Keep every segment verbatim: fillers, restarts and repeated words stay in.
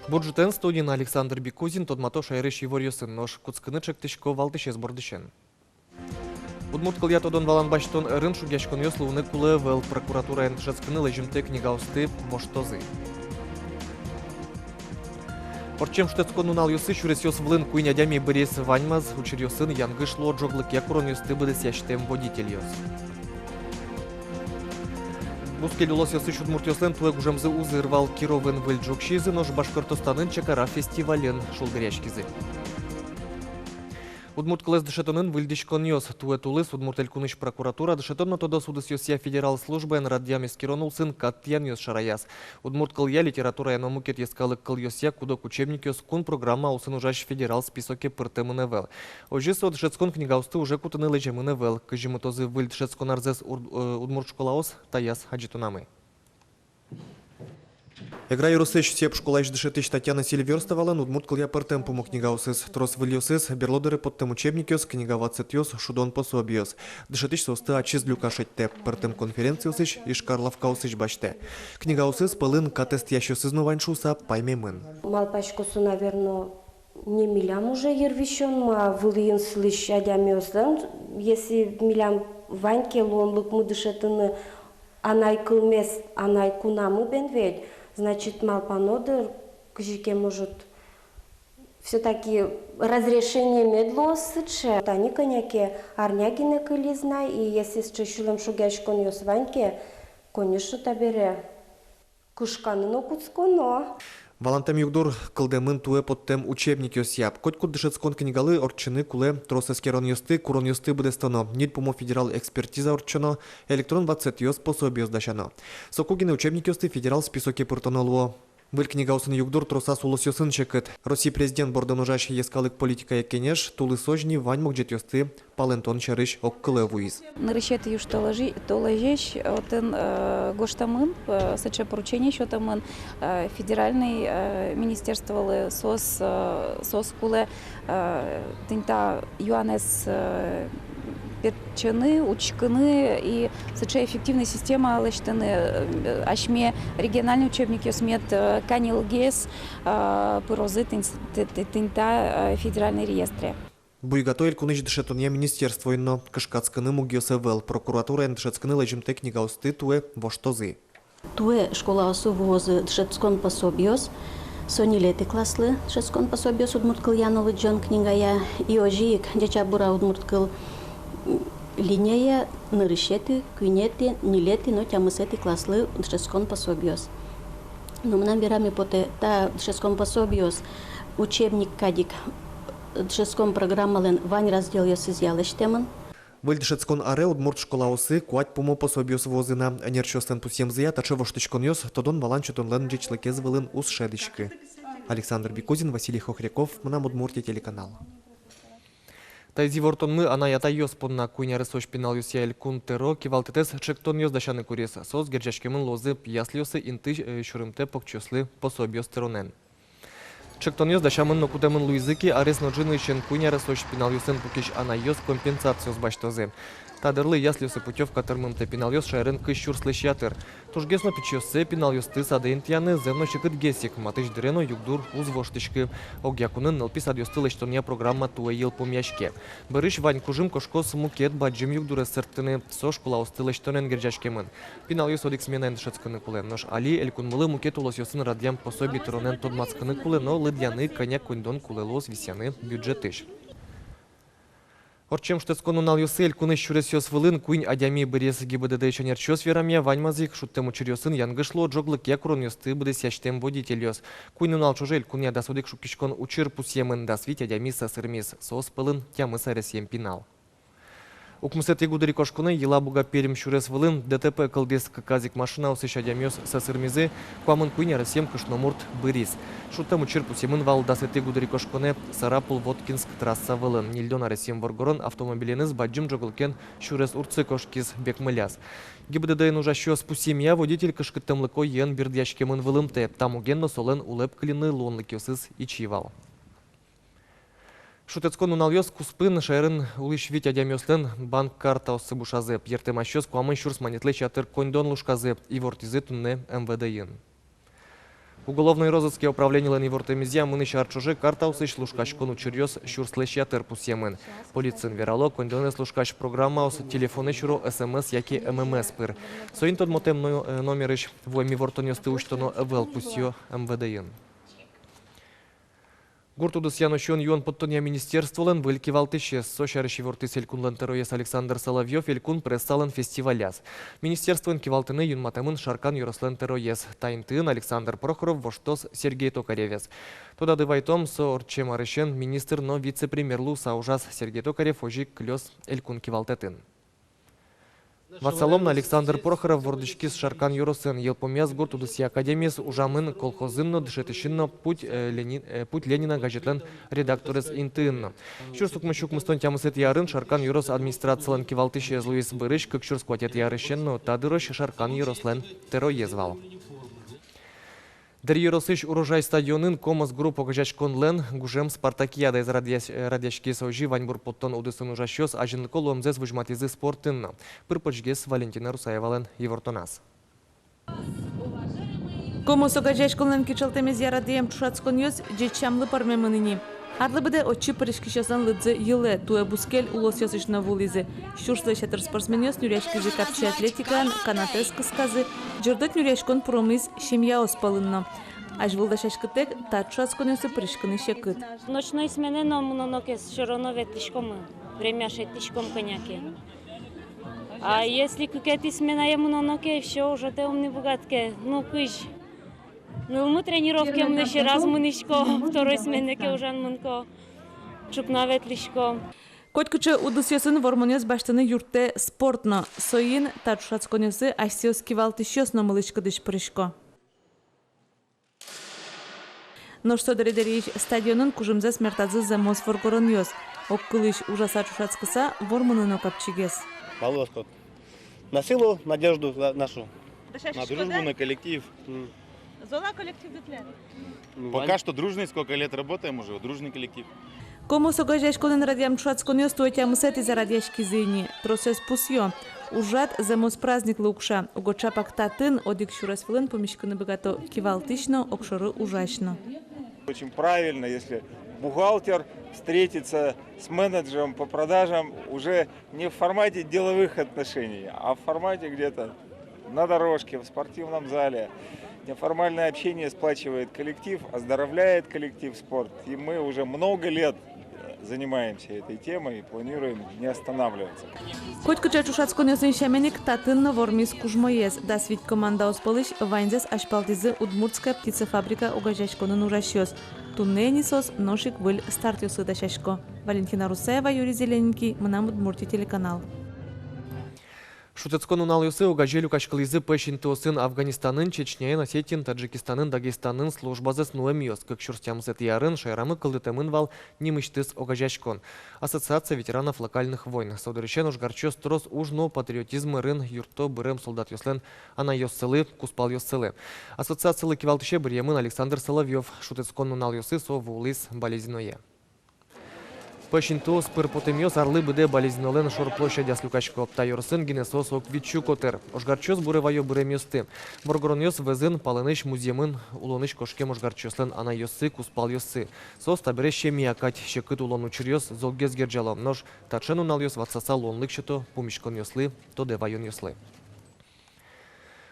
Бур ӝытэн! Студиын Александр Бикузин. Тодмато шаерысь иворъёсын. Нош кутскыны чектӥсько валтӥсез бордысен. Удмурт кылъя тодон-валан басьтон ӧрын шугъяськонъёс луыны кулэ ӧвӧл. Прокуратураен дышетскыны лэзьымтэ книгаосты воштозы. Ортчем шутэтскон нуналъёсы сюресъёс вылын куинь адями быръиз. Ваньмаз учыръёсын янгыш луо ӝоглыкъя куронъёсты быдэсъясьтэм водительёс. Бускель улосъёсысь удмуртъёслэн туэ гужемзы узыр вал. Кировын выль ӝог сиизы, нош Башкортостанын Чакара фестивалын шулдыръяськизы. Удмурт кылэз дышетонын выльдӥськонъёс. Туэ тулыс Удмурт Элькунысь прокуратура дышетон но тодос удысъёсъя федерал службаен радъям-эскерон улсын кат тӥянъёс шараяз. Удмурт кылъя, литературая но мукет йӧскалык кылъёсъя куд-ог учебникъёс кун программа улсын ужась федерал списоке пыртэмын ӧвӧл. Озьы со дышетскон книгаосты уже кутыны лэземын ӧвӧл. Кызьы мытозы выль дышетскон арзэс ур-, э, удмурт школаос, таяз адӟытонамы. Эгра ёросысь Сеп школаысь дышетӥсь Татьяна Селивёрстовалэн удмурт кылъя пӧртэм пумо книгаосыз. Трос выльёсыз: берло дыре поттэм учебникъёс, книга ватсэтъёс, шудон пособиос. Дышетӥсь соосты ачиз люка шедьтэ. Пӧртэм конференциосысь, Ижкар лавкаосысь басьтэ. Книгаосыз пӧлын катэз тӥясьёсыз но вань шуыса паймемын. Малпасько, со, наверно, не милям уже йырвисёнмы, а вылӥын сылӥсь адямиослэн. Если милям вань ке луонлыкмы дышетыны анай кылмес анай кунамы, бен ведь, значит, малпано дыр, кызьы ке, может, всё-таки разрешение мед луоз сыӵе. Тани кӧня ке арня гинэ кылиз на, и если сыӵе сюлэмшугъяськонъёс вань ке, конечно, табере кышканы но кутсконо. Валантэм югдур кылдэмын туэ поттэм учебникъёсъя. Котькуд дышетскон книгалы ортчыны кулэ трос эскеронъёсты, куронъёсты быдэстоно, ньыль пумо федерал экспертиза ортчоно, электрон ватсэтъёс, пособиос дасяно. Соку гинэ учебникъёсты федерал списоке пыртоно луо. Выль книгаосын югдур тросаз улосъёсын секыт. Россия президент бордын ужась йӧскалык политикая кенеш тулысозь ни вань могӟетъёсты палэнтон сярысь огкылэ вуиз. Нырысетӥ южтолэзе-, толэзесь отын, э, гожтэмын, э, сыӵе поручение сётэмын, э, федеральный, э, министерстволы, соос, э, соос кулэ, э, тӥни та юанэз, э, пертчыны, учкыны и сыӵе эффективной система лэсьтыны, э, асьме региональной учебникъёс мед, э, каньылгес, э, пырозы тӥни с-, т-, т-, тӥни та, э, федеральной реестре. Буйгато элькунысь дышетонъя министерствоын но. Кышкатскыны мугъёс ӧвӧл. Прокуратураен дышетскыны лэзьымтэ книгаосты туэ воштозы. Туэ школаосы вуозы дышетскон пособиос, со ньылетӥ класслы дышетскон пособиос удмурт кылъя но лыдӟон книгая, и озьы ик «Ӟеч-а, бур-а, удмурт кыл» линияя нырысетӥ, куинетӥ, ньылетӥ но тямысэтӥ класслы дышетскон пособиос. Но мынам вераме потэ, та дышетскон пособиос учебник кадь ик дышетскон программалэн вань разделъёсызъя лэсьтэмын. Выль дышетскон аре удмурт школаосы куать пумо пособиос вуозы на. Ӧнерчиослэн пусъемзыя, таӵе воштӥськонъёс тодон-валан сётонлэн ӟечлыкез вылын уз шӧдӥськы. Александр Бикузин, Василий Хохряков, «Мынам Удмуртие» телеканал. Таиз ивортонмы анай-атайёс понна. Куинь аресозь пиналъёсъя элькун тӧро кивалтэтэз чектонъёс дасяны куриз. Соос герӟаськемын луозы яслиосы инты, э, сюрымтэ покчиослы пособиос тыронэн. Чектонъёс дасямын но кутэмын луизы ке, арес но ӝынысен куинь аресозь пиналъёсын пукись анайёс компенсациос басьтозы. Та дырлы яслиосы путёвка тырмымтэ пиналъёс шаерын кызь сюрслэсь ятыр. Тужгес но пичиоссэ, пиналъёсты садэ интыяны зэм но секытгес ик, матысь дыре но югдур уз воштӥськы. Огъя кунын нылпи садъёсты лэсьтонъя программа туэ йылпумъяське. Бӧрысь вань кужым кошкоз мукет бадӟым югдурез сэрттыны, со школаосты лэсьтонэн герӟаськемын. Пиналъёс одӥг сменаен дышетскыны кулэ. Нош али элькунмылы мукет улосъёсын радъям пособи тыронэн тодматскыны кулэ, но лыдъяны кӧня коньдон кулэ луоз, висъяны бюджетысь. Ортчем шутэтскон нуналъёсы элькунысь сюресъёс вылын куинь адями быръиз. ГИБДД-ысь ӧнерчиос верамъя, ваньмаз ик шуттэм учыръёсын янгыш луо ӝоглыкъя куронъёсты быдэсъясьтэм водительёс. Куинь нунал ӵоже элькунъя дас одӥг шуккиськон учыр пусъемын, дас вить адями сӧсырмиз, соос пӧлын тямыс аресъем пинал. Укмысэтӥ гудырикошконэ Елабуга — Пермь сюрес вылын ДТП кылдӥз. Кыказ ик машинаосысь адямиос сӧсырмизы, куамын куинь аресъем кышномурт быриз. Шуттэм учыр пусъемын вал дасэтӥ гудырикошконэ Сарапул — Воткинск трасса вылын. Ньыльдон аресъем воргорон автомобиленыз бадӟым ӝоглыкен сюрес урдсы кошкиз, бекмыляз. ГИБДД-ын ужасьёс пусъемъя, водитель кышкыттэмлыко йӧн бирдъяськемын вылымтэ. Та муген но солэн улэп кылины луонлыкъёсыз ичи вал. Шутэтскон нуналъёс куспын шаерын улӥсь вить адямиослэн банк картаоссы бушазы. Йыртэмасьёс куамын сюрс манетлэсь ятыр коньдон лушказы, ивортӥзы туннэ МВД-ын. Уголовной розыске управленилэн ивортэмезъя, мынӥсь ар ӵоже картаосысь лушкаськон учыръёс сюрслэсь ятыр пусъемын. Полициын верало, коньдонэз лушкась программаос телефонэ сюро СМС яке ММС пыр. Соин тодмотэм но-, э, номерысь вуэм ивортонъёсты усьтоно ӧвӧл, пусъё МВД-ын. Гурт удысъя но сиён-юон поттонъя министерстволэн выль кивалтӥсез. Со сярысь ивортӥз элькунлэн тӧроез Александр Соловьёв элькун прессалэн фестиваляз. Министерствоын кивалтыны юнматэмын Шаркан ёрослэн тӧроез. Та интыын Александр Прохоров воштоз Сергей Токаревез. Тодады вайтом, со ортчем арысен министр но вице-премьер луыса ужаз. Сергей Токарев озьы ик кылёз элькун кивалтэтын. Ватсалом на, Александр Прохоров вордӥськиз Шаркан ёросын. Йылпумъяз гурт удысъя академиез, ужамын колхозын но, дышетӥсьын но, «Путь, э, Лени-, э, Путь Ленина» газетлэн редакторез интыын но. Сюрс укмыссю укмыстон тямысэтӥ арын Шаркан ёрос администрацилэн кивалтӥсез луиз. Бӧрысь кык сюрс куатетӥ арысен но та дырозь Шаркан ёрослэн тӧроез вал. Дэри ёросысь «Урожай» стадионын «Комос Групп» огазеяськонлэн гужем спартакиадаез радъясь-, э, радъяськиз. Озьы ваньбур поттон удысын ужасьёс азинлыко луэмзэс возьматӥзы спортын но. Пыр-почгес Валентина Русаевалэн ивортоназ. «Комос» огазеяськонлэн кичӧлтэмезъя радъям ӵошатсконъёс ӟеч сямлы пӧрмемын ини. Арлы быдэ отчы пыриськисьёслэн лыдзы йылэ, туэ бускель улосъёсысь но вуылӥзы. Сюрслэсь ятыр спортсменъёс нюръяськизы капчи атлетикаын, канатэз кысказы, ӟырдыт нюръяськон пуромиз семьяос пӧлын но. Азьвыл дасяськытэк та ӵошатсконъёсы пыриськыны секыт. Ночной сменэ но мыноно ке, всё равно ветлӥськомы, время шедьтӥськом кӧня ке. А если кыкетӥ сменае мыноно ке, всё, ужатэ ум ни быгатке, ну, кызь. Нылмы тренировке мынӥсь, раз мынӥсько, второй сменэ ке ужан мынко, ӵукна ветлӥсько. Котькыӵе удысъёсын вормонъёс басьтыны юрттэ спорт но. Соин та ӵошатсконъёсы асьсэос кивалтӥсьёс но мылысь-кыдысь пырисько. Нош со дыре-дыреысь стадионын кужымзэс мертазы зэмос воргоронъёс. Огкылысь ужаса, ӵошатскыса, вормыны но капчигес. Малы оскод? На силу, надежду на-, нашу. На дружбу, на коллектив. М. Зол-а коллективды тӥляд? Ну, пока что дружный, сколько лет работаем уже, дружный коллектив. «Комос» огазеяськонын радъям ӵошатсконъёс туэ тямысэтӥзэ радъяськизы ини. Тросэз пусъё: ужрад зэмос праздниклы укша. Уго ӵапак татын одӥг сюрес вылын пумиськыны быгато кивалтӥсь но, огшоры ужась но. Очень правильно, если бухгалтер встретится с менеджером по продажам уже не в формате деловых отношений, а в формате где-то на дорожке, в спортивном зале. Неформальное общение сплачивает коллектив, оздоровляет коллектив спорт. И мы уже много лет, э, занимаемся этой темой и планируем не останавливаться. Котькыӵе ӵошатсконъёсын сямен ик татын но вормиз кужмоез. Дас вить командаос пӧлысь ваньзэс азьпалтӥзы «Удмуртская птицефабрика» огазеяськонын ужасьёс. Туннэ ини соос нош ик выль стартъёслы дасясько. Валентина Русаева, Юрий Зелененький, «Мынам Удмуртие» телеканал. Шутэтскон нуналъёсы огазе люкаськылӥзы пӧсь интыосын Афганистанын, Чечняын, Осетиын, Таджикистанын, Дагестанын службазэс нуэмъёс. Кык сюрс тямысэтӥ арын шаерамы кылдытэмын вал нимысьтыз огазеяськон — Ассоциация ветеранов локальных войн. Со дырысен ожгарчиос трос уж но патриотизм ӧрын юртто бырем солдатъёслэн анайёссылы, кузпалъёссылы. Ассоциацилы кивалтӥсе быръемын Александр Соловьёв. Шутэтскон нуналъёсы со вуылӥз Балезиное. Пӧсь интыос, пыр потэмъёс арлы быдэ Балезинолэн шор площадяз люкасько. Та ёросын гинэ соос ог витьсю котыр. Ожгарчиос буре вайо быремъёсты. Воргоронъёс вӧзын палэнысь музъемын улонысь кошкем ожгарчиослэн анайёссы, кузпалъёссы. Соос табере семья кадь. Секыт улон учыръёс золгес герӟало. Нош таӵе нуналъёс ватсаса луонлык сёто пумиськонъёслы, тодэ ваёнъёслы.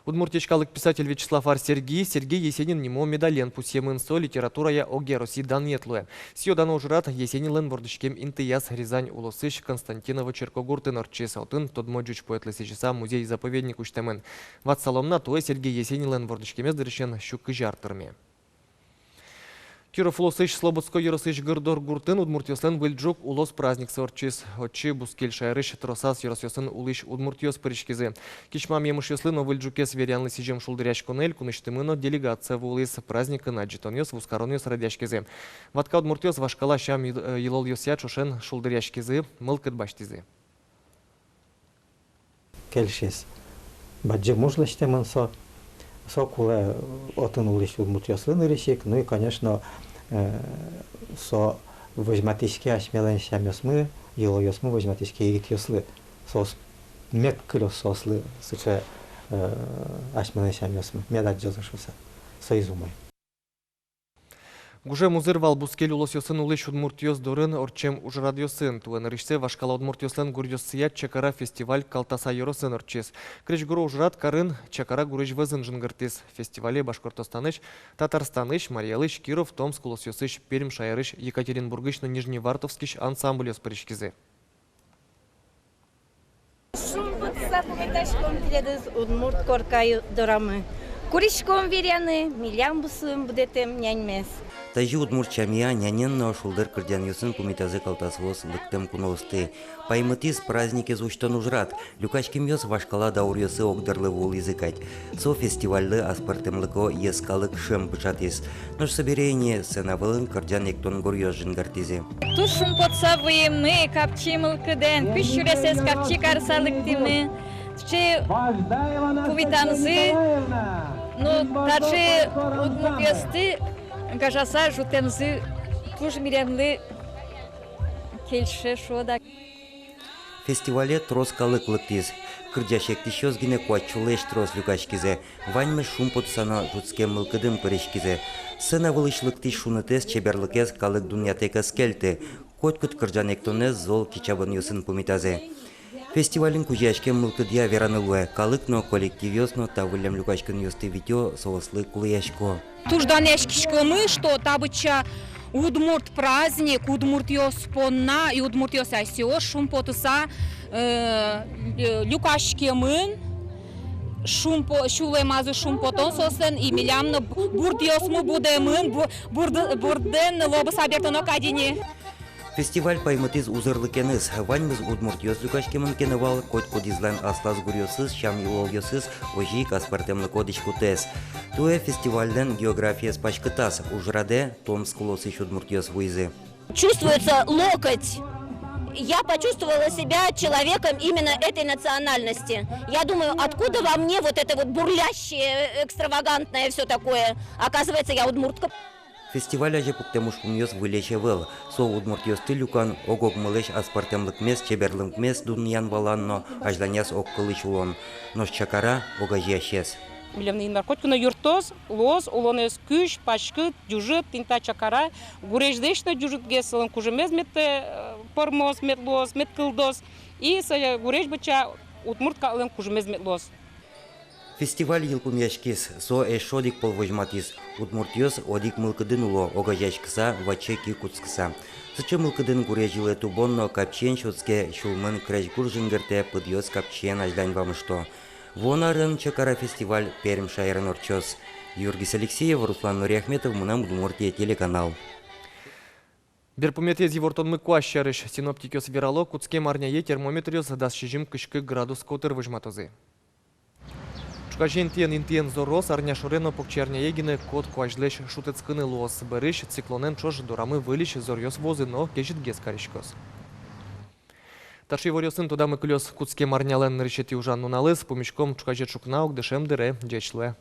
Удмуртиысь калык писатель Вячеслав Ар-Серги Сергей Есенин нимо медален пусъемын. Со литературая огъя Россиысь данъет луэ. Сӥё-дано ужрад Есенинлэн вордӥськем интыяз, Рязань улосысь Константиново черкогуртын ортчиз. Отын тодмо ӟуч поэтлы сӥзьыса музей-заповедник усьтэмын. Ватсалом на, туэ Сергей Есенинлэн вордӥськемез дырысен сю кызь ар тырме. Киров улосысь Слободской ёросысь Гырдор гуртын удмуртъёслэн выль ӝук — улос праздниксы ортчиз. Отчы бускель шаерысь тросаз ёросъёсын улӥсь удмуртъёс пыриськизы. Кисьмам емышъёслы но выль ӝукез веръянлы сӥзем шулдыръяськонэ элькунысьтымы но делегация вуылӥз. Праздникын адӟытонъёс, вузкаронъёс радъяськизы. Ватка удмуртъёс вашкала сям-йыл-, э, йылолъёсъя ӵошен шулдыръяськизы, мылкыд басьтӥзы. Кельшиз. Бадӟым уж лэсьтэмын со. Со кулэ отын улӥсь удмуртъёслы нырысь ик. Ну и, конечно, э, со возьматӥське асьмелэн сямъёсмы, йылолъёсмы возьматӥське егитъёслы. Соос мед кылёз соослы сыӵе, э, асьмелэн сямъёсмы, мед адӟозы шуыса. Соиз умой. Гужем узыр вал бускель улосъёсын улӥсь удмуртъёс дорын ортчем ужрадъёсын. Туэ нырысьсэ вашкала удмуртъёслэн гуръёссыя «Чакара» фестиваль Калтаса ёросын ортчиз. Крезьгуро ужрад карын Чакара гурезь вӧзын жингыртӥз. Фестивале Башкортостанысь, Татарстанысь, Марий Элысь, Киров, Томск улосъёсысь, Пермь шаерысь, Екатеринбургысь но Нижневартовскысь ансамбльёс пыриськизы. Шумпотыса пумитаськом тӥледыз удмурт корка дорамы. Куриськом вераны милям бусыын будэтэм няньмес. Тазьы удмурт сямъя нянен но шулдыр кырӟанъёсын пумитазы калтасаос лыктэм куноосты. Паймытӥз праздникез усьтон ужрад. Люкаськемъёс вашкала дауръёсы огдырлы вуылӥзы кадь. Со фестивальлы аспӧртэмлыко йӧскалык шӧм пыӵатӥз. Нош собере ини сцена вылын кырӟан-эктон гуръёс жингыртӥзы. Туж шумпотыса вуимы капчи мылкыдэн, кызь сюресэз капчи карыса лыктӥмы. Сыӵе пумитамзы, ну, таӵе удмуртъёсты гажаса ӝутэмзы туж милемлы кельше, шуод-а. Фестивале трос калык лыктӥз. Кырӟась-эктӥсьёс гинэ куать сюлэсь трос люкаськизы. Ваньмыз шумпотыса но ӝутскем мылкыдын пыриськизы. Сцена вылысь лыктӥсь шунытэз, чеберлыкез калык дунъятэк ӧз кельты. Котькуд кырӟан-эктонэз зол кичабонъёсын пумитазы. Фестивальын кузёяськем мылкыдъя вераны луэ: калык но, коллективъёс но та выллем люкаськонъёсты витё, соослы кулэясько. Туж данъяськиськомы, что та быдӟа удмурт праздник удмуртъёс понна, и удмуртъёс асьсэос шумпотыса, э, лю-, люкаськемын, шумпо-, сюлэмазы шумпотон соослэн, и милям но бу-, бурдъёсмы будэмын, бу-, бурды-, бурдэн лобыса бертоно кадь ини. Фестиваль паймытӥз узырлыкеныз. Ваньмыз удмуртъёс люкаськемын ке но вал, котькудӥзлэн аслаз гуръёсыз, сям-йылолъёсыз, озьы ик аспӧртэмлыко дӥськутэз. Туэ фестивальлэн географиез паськытаз. Ужрадэ Томск улосысь удмуртъёс вуизы. Чувствуется локоть. Я почувствовала себя человеком именно этой национальности. Я думаю, откуда во мне вот это вот бурлящее, экстравагантное всё такое? Оказывается, я удмуртка. Фестиваль азе пуктэм ужпумъёс вылесь ӧвӧл. Со удмуртъёсты люкан, ог-огмылэсь аспӧртэмлыкмес, чеберлыкмес дунъян-валан но азьланяз огкылысь улон. Нош Чакара огазеясез. Милемлы Инмар котьку но юрттоз, луоз улонэз кузь, паськыт, ӟужыт. Тӥни та Чакара гурезьлэсь но ӟужытгес, солэн кужымез мед, э, пӧрмоз, мед луоз, мед кылдоз. И со гурезь быдӟа удмурт калыклэн кужымез мед луоз. Фестиваль йылпумъяськиз, со эшшо одӥг пол возьматӥз: удмуртъёс одӥг мылкыдын уло, огазеяськыса, ваче ки кутскыса. Сыӵе мылкыдын гурезь йылэ тубон но капчиен сётске, сюлмын крезьгур жингыртэ, пыдъёс капчиен азьлань вамышто. Вуоно арын Чакара фестиваль Пермь шаерын ортчоз. Юргис Алексеев, Руслан Нуриахметов, «Мынам Удмуртие» телеканал. Берпуметӥез ивортонмы куазь сярысь. Синоптикъёс верало, кутскем арняе термометръёс дас сизьым-кызь кык градус котыр возьматозы. Ӵуказе интыен-интыен зороз, арня шоре но покчиарняе гинэ кот куазьлэсь шутэтскыны луоз. Бӧрысь циклонэн ӵош дорамы выльысь зоръёс вуозы но кезьытгес кариськоз. Таӵе иворъёсын тодамы кылёз кутскем арнялэн нырысетӥ ужан нуналыз. Пумиськом ӵуказе ӵукна огдышем дыре. Ӟеч луэ.